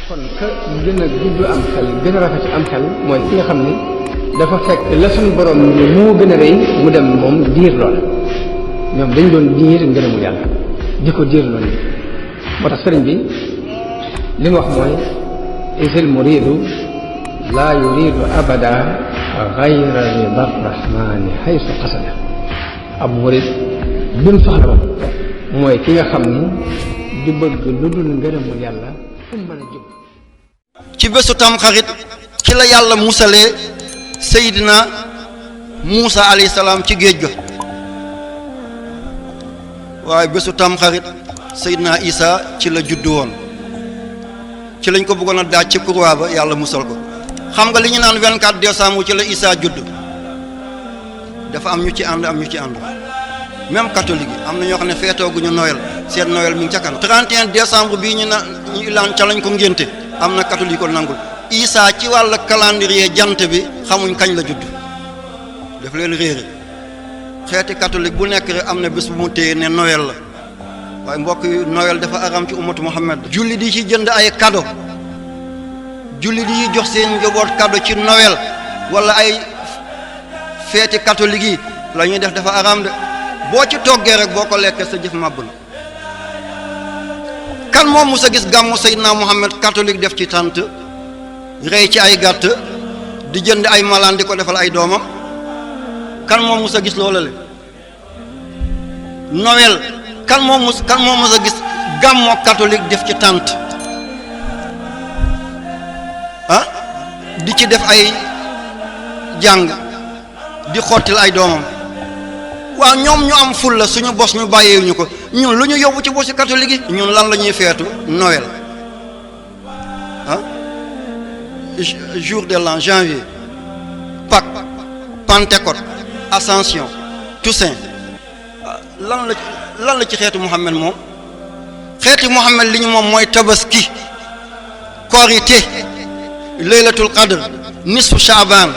kon ka gën a gudd am xel gën a rafet am xel mooy ki nga xam ni dafa fekk la suñu borom ni moo gën a rëy mu dem moom diir lool ñoom dañ doon diir ngërëmu yàlla di ko diir loolu moo tax sëriñ bi li mu wax mooy isil muridu laa yuridu abada gayra rida rahmani haysu qasada ab murid bi mu soxla woon mooy ki nga xam ni du bëgg lu dul ngërëmul yàlla fu mu mën a jub. ci bésu tamxarit ci la yàlla musalee Seydina Muusa alayhi salaam ci géej ga waaye bésu tamxarit Seydina Isa ci la juddu woon ci lañ ko bëggoon a daaj ci croix ba yàlla musal ko. xam nga li ñu naan 24 décembre ci la Isa judd dafa am ñu ci ànd am ñu ci ànd même catholique yi am na ñoo xam ne feetooguñu Noël seen Noël mi ngi ca kanam 31 décembre bii ñu laan ca lañ ko ngénte am na catholique ko nangul Isa ci wàll calendrier jant bi xamuñ kañ la judd daf leen réere xeeti catholique bu nekk rek am na bés bu mu téye ne Noël la waaye mbokk yi Noël dafa aram ci ummatu Muhammad julli di ci jënd ay cadeau julli di jox seen njaboot cadeau ci Noël wala ay feeti catholique yi la ñuy def dafa aram de boo ci toggee rek boo ko lekkee sa jëf màbb na kan moom mu sa gis gàmmu Seydina Muhammad catholique def ci tànt rey ci ay gàtt di jënd ay malaan di ko defal ay doomam kan moom mu sa gis loola le Noël kan moom mu sa gis gàmmoo catholique def ci tànt ah di ci def ay jàng di xottil ay doomam waaw ñoom ñu am ful la suñu bos ñu bàyyeewuñu ko ñun lu ñu yóbbu ci bosi catholique yi ñun lan la ñuy feetu Noël ah jour de l'an janvier Pâques Pentecôte Ascension Toussaint lan la ci xeetu Muhammad moom xeetu Muhammad li ñu moom mooy tabaski korité laylatul qadr nisfu shaaban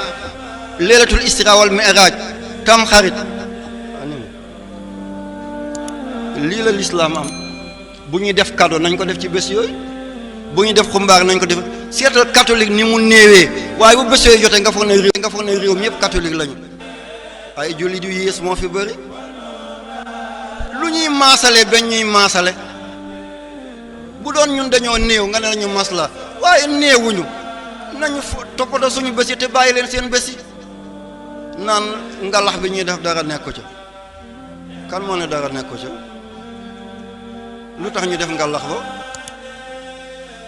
laylatul isra wal mi'raj tamxarit lii la lislaam am bu ñuy def cadeau nañ ko def ci bés yooyu bu ñuy def xumbaar nañ ko def seetal catholique ni mu néewee waaye bu bés yooyu jotee nga foog ne réew mi yëpp catholique lañu ay jullit yu yées moo fi bëri lu ñuy maasale ba ñuy maasale bu doon ñun dañoo néew nga ne lañu masla waaye néewuñu nañu toppatoo suñu bés yi te bàyyi leen seen bés yi naan ngalax bi ñuy def dara nekku ca kan moo ne dara nekku ca lu tax ñu def ngalax ba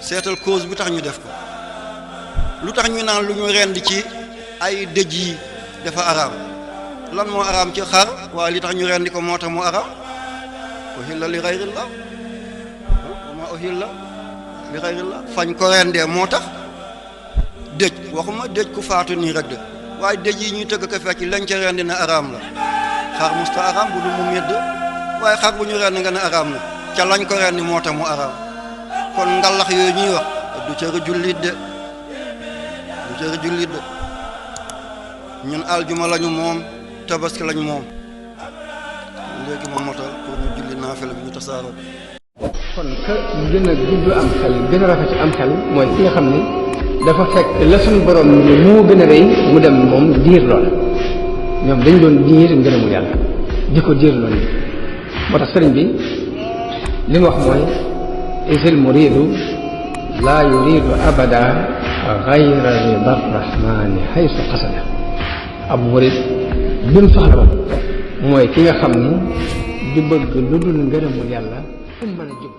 seetal cause bi tax ñu def ko lu tax ñu naan lu ñu rendi ci ay dëj yi dafa araam lan moo araam ci xar waaye li tax ñu rendi ko moo tax mu araam uhilla li ghayrillah wa ma uhilla li ghayrillah fañ ko rendee moo tax dëj waxuma dëj ku faatu nii rek de waaye dëj yi ñuy tëgg ko fekk lañ ca rendi ne araam la xar musta araam bu du mu medd waaye xar bu ñu rendi nga ne araam na ca lañ ko rendi moo tax mu araam kon ngalax yooyu ñuy wax du cëru jullit de ñun aljuma lañu moom tabaski lañu moom léegi ma motal pour ñu julli naafila bi ñu tasaaroo. kon ka gën a gudd am xel gën a rafet am xel mooy ki nga xam ni dafa fekk la suñu borom ni moo gën a rëy mu dem moom diir lool ñoom dañ doon diir ngërëmu yàlla di ko diir loolu moo tax sëriñ bi li mu wax mooy isil muridu laa yuridu abada gayra rida rahmani haysu qasada ab murid bi mu soxla woon mooy ki nga xam ni du bëgg lu dul ngërëmul yàlla fu mu mën a jub